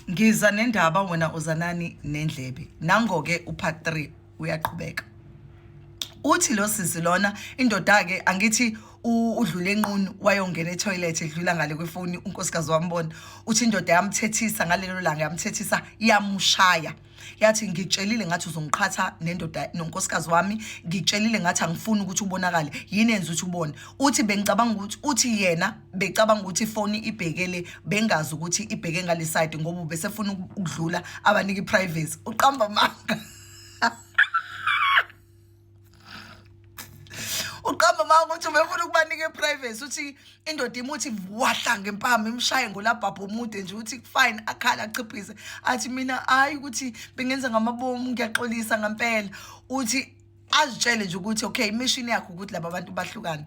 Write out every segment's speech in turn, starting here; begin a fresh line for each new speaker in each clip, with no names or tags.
Ngiza nendaba wena uzanani nendlebe. Nango-ke upart 3 uyaqhubeka. Uthi lo sisi lona indoda-ke angithi udlule enqunu wayongena etoilet edlula ngale kwefoni unkosikazi wambona. Uthi indoda yamthethisa ngalelo langa yamthethisa yamushaya. Yathi ngikutshelile ngathi uzongiqhatha nendoda nonkosikazi wami, ngikutshelile ngathi angifuni ukuthi ubonakale. Yini enza ukuthi ubone? Uthi bengicabanga ukuthi uthi yena becabanga ukuthi ifoni ibhekele bengazi ukuthi ibheke ngale side ngoba ubesefuna ukudlula abanike iprivacy. Uqamba amanga. Uqamba amanga ukuthi ubefuna ukubanika iprivacy uthi indoda imuthi wahla ngempama imshaye ngolabhabha omude nje uthi fine akhala achiphise athi mina hayi ukuthi bengenza ngamabomu ngiyaxolisa ngempela uthi azitshele nje ukuthi okay imishini yakhe ukuthi laba bantu bahlukane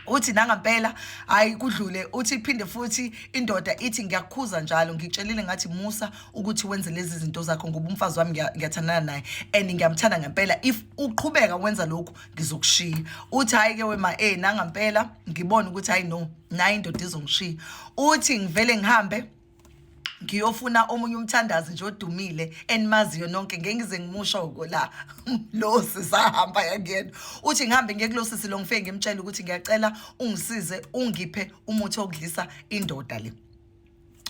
uthi nangampela hayi kudlule uthi iphinde futhi indoda ithi ngiyakukhuza njalo ngikutshelile ngathi musa ukuthi wenze lezi zinto zakho ngoba umfazi wami ngiyathandana naye and ngiyamthanda ngempela if uqhubeka wenza lokhu ngizokushiya uthi hayi ke wema eh nangampela ngibona ukuthi hayi no nayi indoda izongishiya uthi ngivele ngihambe ngiyofuna omunye umthandazi nje odumile enimaziyo nonke ngeke ngize ngimusho la lo sisahamba yakuyena uthi ngihambe ngiye kulo sisi lo ngifike ngimtshele ukuthi ngiyacela ungisize ungiphe umuthi wokudlisa indoda le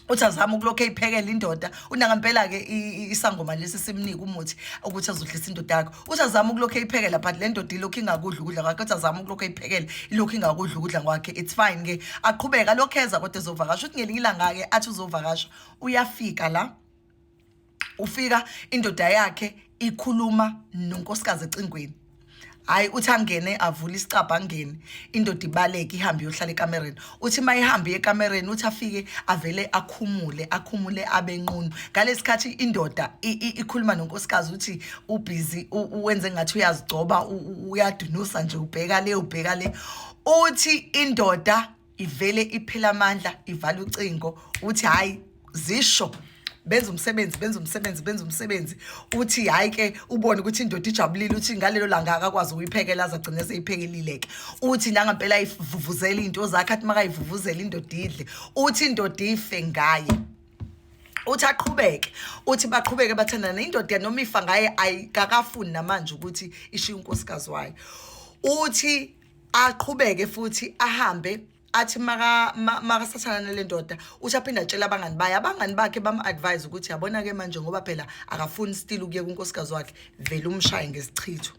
uthi azame ukulokhu eyiphekela indoda unangempela-ke isangoma lesi simnike umuthi ukuthi azodlisa indoda yakhe uthi azame ukulokhu eyiphekela but le ndoda ilokhu ingakudli ukudla kwakhe uthi azame ukulokhu eyiphekela ilokhu ingakudli ukudla kwakhe it's fine ke aqhubeka lokhu eza kodwa ezovakasha uthi ngelinye ilanga-ke athi uzovakasha uyafika la ufika indoda yakhe ikhuluma nonkosikazi ecingweni hayi uthi angene avule isicabha angene indoda ibaleke ihambe iyohlala ekamereni uthi uma ihambe ekamereni uthi afike avele akhumule akhumule abenqunu ngalesikhathi indoda ikhuluma nonkosikazi uthi ubhizi wenze ngathi uyazigcoba uyadunusa nje ubheka le ubheka le uthi indoda ivele iphela amandla ivala ucingo uthi hayi zisho benza umsebenzi benza umsebenzi benza umsebenzi uthi hayi ke ubone ukuthi indoda ijabulile uthi ngalelo langa akakwazi ukuyiphekela aze agcine seyiphekelile ke uthi nangampela ayivuvuzela into zakhe athi makayivuvuzela indoda idle uthi indoda ife ngaye uthi aqhubeke uthi baqhubeke bathandana indoda noma ifa ngaye ayikakafuni namanje ukuthi ishiye unkosikazi wayo uthi aqhubeke futhi ahambe athi maka makasathana nale ndoda uthi aphinde atshela abangani baye abangani bakhe bam-advise ukuthi yabona-ke manje ngoba phela akafuni still ukuyeka unkosikazi wakhe vele umshaye ngesichitho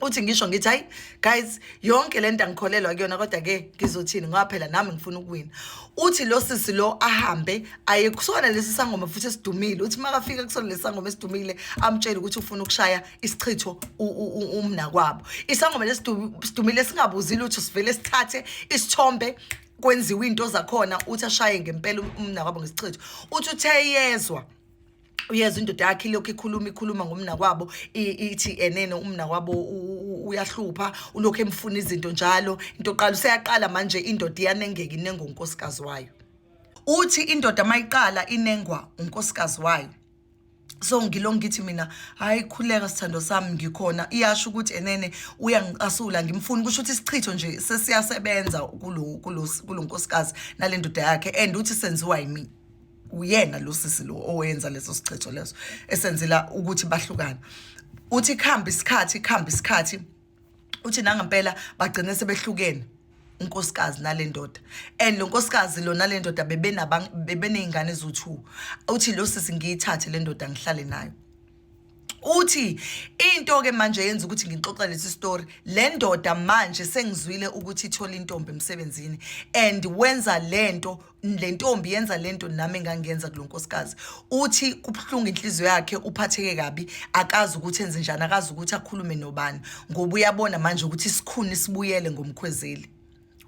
uthi ngisho ngithi hayi guys yonke le nto angikholelwa kuyona kodwa-ke ngizothini ngoba phela nami ngifuna ukuwina uthi lo sisi lo ahambe aye kusona lesi sangoma futhi esidumile uthi makafika kusona lesi sangoma esidumile amtshele ukuthi ufuna ukushaya isichitho umnakwabo isangoma lesidumile singabuzi lutho sivele sithathe isithombe kwenziwa into zakhona uthi ashaye ngempela umnakwabo ngesichitho uthi uthe yezwa uyezwa indoda yakhe ilokhu ikhuluma ikhuluma ngomnakwabo ithi enene umnakwabo uyahlupha ulokhu emfuna izinto njalo into oqala useyaqala manje indoda iyanengeka inengwa unkosikazi wayo uthi indoda mayiqala inengwa unkosikazi wayo so ngilo ngithi mina hayi khuleka sithando sami ngikhona iyasho ukuthi enene uyangicasula ngimfuni kusho ukuthi isichitho nje sesiyasebenza kulo kulo kulo nkosikazi nale ndoda yakhe and uthi senziwa yimi uyena lo sisi lo owenza leso sichitho leso esenzela ukuthi bahlukane uthi kuhamba isikhathi kuhamba isikhathi uthi nangempela bagcine sebehlukene unkosikazi nale ndoda and lo nkosikazi lo nale ndoda bebeney'ngane eziwu-two uthi lo sisi ngiyithathe le ndoda ngihlale nayo uthi into ke manje yenza ukuthi ngixoxe lesi story le ndoda manje sengizwile ukuthi ithola intombi emsebenzini and wenza lento le ntombi yenza lento nami engangiyenza kulonkosikazi uthi kubuhlungu inhliziyo yakhe uphatheke kabi akazi ukuthi enze njani akazi ukuthi akhulume nobani ngoba uyabona manje ukuthi isikhuni sibuyele ngomkhwezeli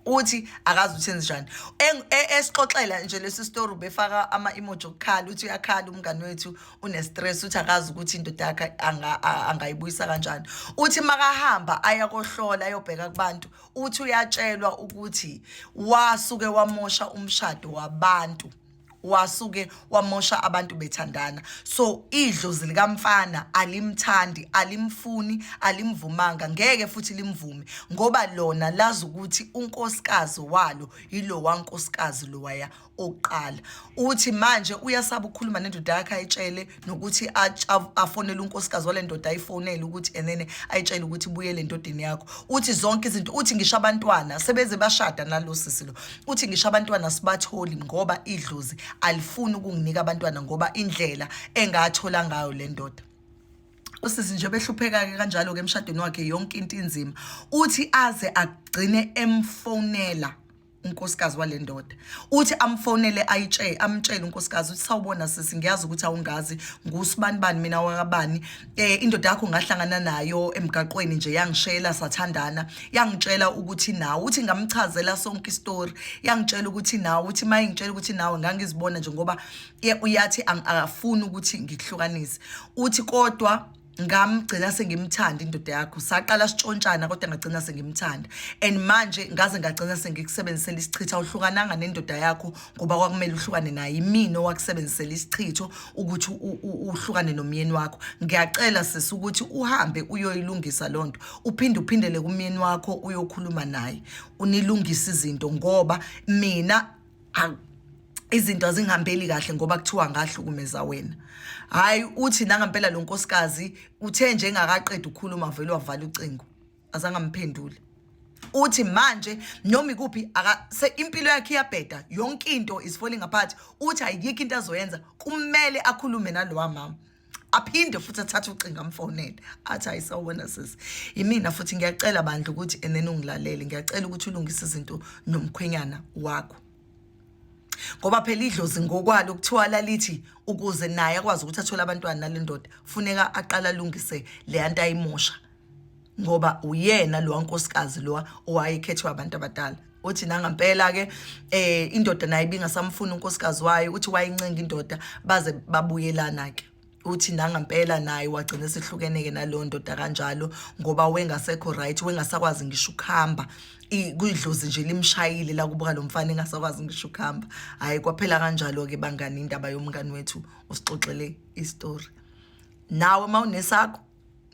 uthi akazi ukuthi enze njani esixoxela nje lesi story ubefaka ama-emoji okukhala uthi uyakhala umngani wethu une-stress uthi akazi ukuthi indoda yakhe angayibuyisa kanjani uthi makahamba aya kohlola ayobheka kubantu uthi uyatshelwa ukuthi wasuke wamosha umshado wabantu Wasuke wamosha abantu bethandana. So idlozi likamfana alimthandi, alimfuni, alimvumanga, ngeke futhi limvume ngoba lona lazi ukuthi unkosikazi walo yilowa nkosikazi lowaya oqala. Uthi manje uyasaba ukukhuluma nendoda yakhe ayitshele nokuthi afonele unkosikazi wale ndoda ayifonele ukuthi and then ayitshele ukuthi buyele endodeni yakho. Uthi zonke izinto, uthi ngisho abantwana sebeze bashada nalo sisi lo. Uthi ngisho abantwana sibatholi ngoba idlozi alifuni ukunginika abantwana ngoba indlela engathola ngayo le ndoda. Usisi nje behlupheka-ke kanjalo-ke emshadweni wakhe yonke into inzima. Uthi aze agcine emfonela unkosikazi wale ndoda. Uthi amfonele ayitshele, amtshele unkosikazi uthi sawubona sisi, ngiyazi ukuthi awungazi, ngusibanibani mina wakabani. Indoda yakho ngahlangana nayo emgaqweni nje yangishela sathandana, yangitshela ukuthi nawe, uthi ngamchazela sonke istory, yangitshela ukuthi nawe, uthi mayingitshela ukuthi nawe ngangizibona nje ngoba uyathi akafuni ukuthi ngikuhlukanise. Uthi kodwa ngamgcina sengimthanda indoda yakho, saqala sitshontshana kodwa ngagcina sengimthanda, and manje ngaze ngagcina sengikusebenzisela isichitho. Awuhlukananga nendoda yakho ngoba kwakumele uhlukane naye, imina owakusebenzisela isichitho ukuthi uhlukane nomyeni wakho. Ngiyacela sisi ukuthi uhambe uyoyilungisa lonto, uphinde uphindele kumyeni wakho uyokhuluma naye, unilungise izinto ngoba mina izinto azingihambeli kahle ngoba kuthiwa ngahlukumeza wena. Hayi, uthi nangampela lo nkosikazi uthe nje engakaqedi ukukhuluma vele wavala ucingo, azange amphendule. Uthi manje noma ikuphi impilo yakhe iyabheda, yonke into is falling apart. Uthi ayikho into azoyenza, kumele akhulume nalowa mama, aphinde futhi athathe ucingo amfonele athi hayi sawubona sisi, yimina futhi ngiyacela bandla ukuthi and then ungilalele, ngiyacela ukuthi ulungise izinto nomkhwenyana wakho, ngoba phela idlozi ngokwalo kuthiwa lalithi ukuze naye akwazi ukuthi athole abantwana nale ndoda funeka aqale alungise le nto ayimosha, ngoba uyena lo wankosikazi lo owayekhethwe abantu abadala. Uthi nangampela ke indoda naye ibingasamfuni unkosikazi wayo, uthi wayincenga indoda baze babuyelana ke. Uthi nangampela naye wagcina esehlukeneke naleyo ndoda kanjalo ngoba wengasekho right, wengasakwazi ngisho ukuhamba, kuyidlozi nje limshayile la kubuka lo mfana engasakwazi ngisho ukuhamba. Hhayi, kwaphela kanjalo-ke bangani indaba yomngani wethu usixoxele istory. Nawe uma unesakho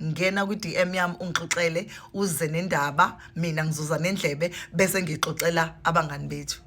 ngena kwi-DM yami ungixoxele, uze nendaba, mina ngizoza nendlebe bese ngixoxela abangani bethu.